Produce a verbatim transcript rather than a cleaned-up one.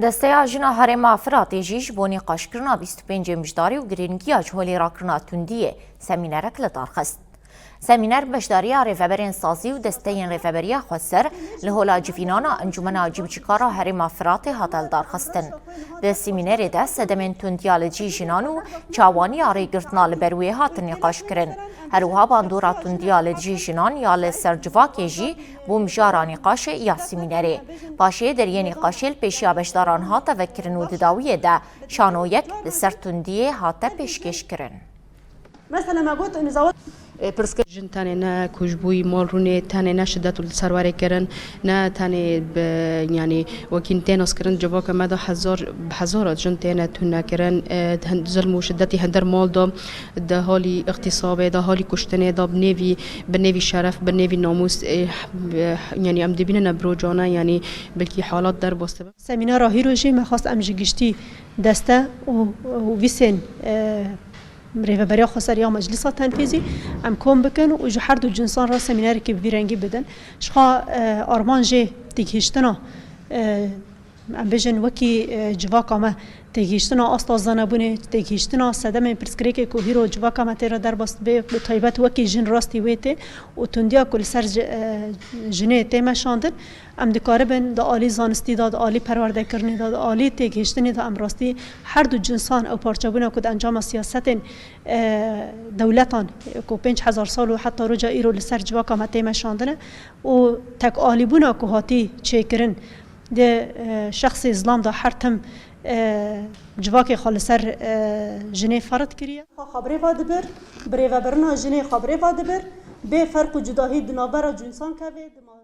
Desteya Jina Herêma Firatê jî ji bo nîqaşkirina bîst û pêncê Mijdarê û girîngiya ji holê rakirina tundiyê semînerek li dar xist. Semîner beşdariya rêveberên sazî û desteyên rêveberiya xweser li Hola Civînana Encûmena Cîbicîkara Herêma Firatê hate lidarxistin. Di semînerê de sedemên tundiya li dijî jinan û çawaniya rêgirtina li ber wê hatin nîqaşkirin. Her wiha bandora tundiya li dijî jinan ya li ser civakê jî bû mijara nîqaşê ya semînerê. Paşê deriyê nîqaşê li pêşiya beşdaran hate vekirin û di dawiyê de şanoyek li ser tundiyê hate pêşkêşkirin. Mesela me got, nizawet. Pirsgir jin tenê ne ku ji bo mal rûnê, tenê ne şidet û li ser werê kirin, ne tenê bi, yanî wekî tê naskirin, civaka me de hezar, bi hezara jin têne tune kirin, e, hin-, zilm û şidetî hinder mal de, di halî îxtîsabê de, halî kuştinê de, bi nêvî, bi nêvî şeref, bi nêvî namûs, e, bi, yanî em dibînine bi rojane, yanî belkî halat derbas dibe. Semînera hîro jî me xwest em ji giştî deste û, û vîsên, e, Rêveberiya Xweseriya Meclisa Tenfîzî em kom bikin û ji her du cinsan re semînerekî bi vî rengî bidin. Jixwe, e, armanc jê têgihiştina, e, em bêjin wekî, e, civaka me têgihiştina asta zanebûnê, têgihiştina sedemên pirsgirêkê ku hîro civaka me tê re derbas dibe, bi taybet wekî jin rastî wê tê û tundiya ku li ser ji-, e, jinê tê meşandin, em dikaribin di alî zanistî de, di alî perwerdekirinê de, di alî têgihiştinê de em rastî her du cinsan ew parçebûna ku di encama siyasetên, e, dewletan ku pênc hezar sal û heta roja îro li ser civaka me tê meşandine û tekalîbûna ku hatî çêkirin di, e, şexsê zilam de her tim, e, civakê xwe li ser, e, jinê ferid kiriye. Xwe xwe bi rê ve dibir, bi rêvebirina jinê xwe bi rê ve dibir, bê ferq û cudahî di navbera cinsan kevê.